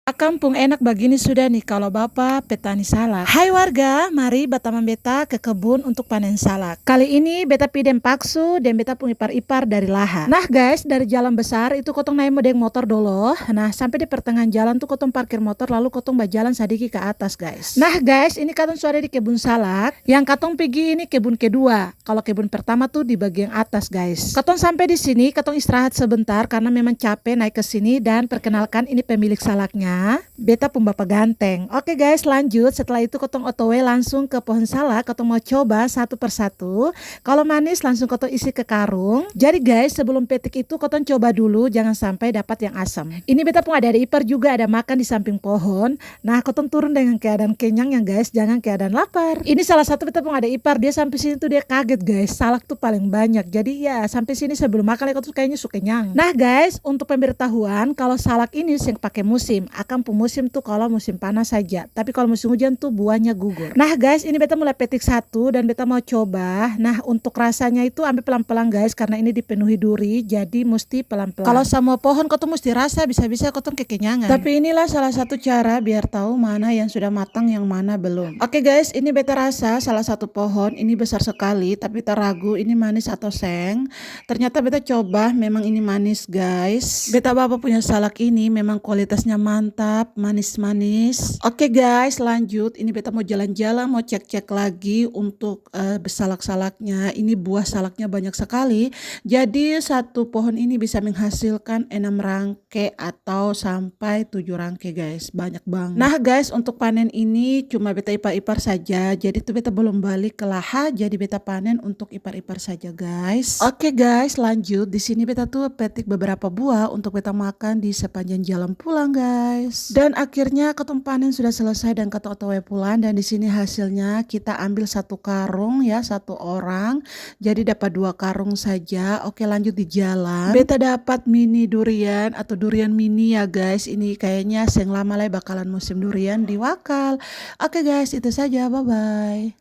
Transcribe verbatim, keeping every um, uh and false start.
Akang pung enak bagini sudah ni kalo bapa petani salak. Hai warga, mari batamang beta ke kebun untuk panen salak. Kali ini beta pi deng paksu deng beta pung ipar-ipar dari laha. Nah guys, dari jalan besar itu kotong nae mo deng motor dolo. Nah, sampe di pertengahan jalan tu kotong parkir motor lalu kotong bajalan sadiki ke atas guys. Nah guys, ini katong su ada di kebun salak. Yang katong pigi ini kebun kedua. Kalo kebun pertama tuh di bagian atas, guys. Katong sampe di sini, katong istirahat sebentar karna memang cape nae ke sini. Dan perkenalkan, ini pemilik salaknya, beta pung bapa ganteng. Oke, guys, lanjut. Setelah itu katong O T W langsung ke pohon salak, katong mau coba satu per satu. Kalo manis, langsung katong isi ke karung. Jadi, guys, sebelum petik itu katong coba dulu, jangan sampai dapat yang asam. Ini beta pung ade-ade ipar juga ada makan di samping pohon. Nah, kotong turun dengan keadaan kenyang ya, guys, jangan keadaan lapar. Ini salah satu beta pung ade ipar, dia sampe sini tuh dia kaget, guys, salak tuh paling banyak. Jadi ya, sampe sini sebelum makan lagi, kotong kayaknya su kenyang. Nah, guys, untuk pemberitahuan, kalo salak ini seng pake musim. Akang pung musim tuh kalo musim panas saja. Tapi kalo musim hujan tuh buahnya gugur. Nah, guys, ini beta mulai petik satu dan beta mau coba. Nah, untuk rasanya itu ambe pelan-pelan, guys, karna ini dipenuhi duri, jadi musti pelan-pelan. Kalo samua pohon kotong musti rasa, bisa-bisa kotong kekenyangan. Tapi inilah salah satu cara biar tau mana yang sudah matang, yang mana belum. Oke guys, ini beta rasa salah satu pohon ini besar sekali, tapi ta ragu ini manis atau seng. Ternyata beta coba, memang ini manis guys. Beta bapa punya salak ini memang kualitasnya mantap, manis-manis. Oke guys, lanjut. Ini beta mau jalan-jalan, mau cek-cek lagi untuk eh, salak-salaknya. Ini buah salaknya banyak sekali. Jadi, satu pohon ini bisa menghasilkan enam rangke atau sampai tujuh rangke, guys. Banyak banget. Nah, guys, untuk panen ini cuma beta ipar-ipar saja. Jadi, tuh beta belum balik ke laha. Jadi, beta panen untuk ipar-ipar saja, guys. Oke, guys, lanjut. Di sini beta tuh petik beberapa buah untuk beta makan di sepanjang jalan pulang, guys. Dan akhirnya katong panen sudah selesai dan katong O T W pulang. Dan di sini hasilnya kita ambil satu karung ya, satu orang. Jadi dapat dua karung saja. Oke, lanjut di jalan. Beta dapat mini durian atau durian mini ya, guys. Ini kayaknya seng lama lai bakalan musim durian di Wakal. Oke, guys, itu saja. Bye-bye.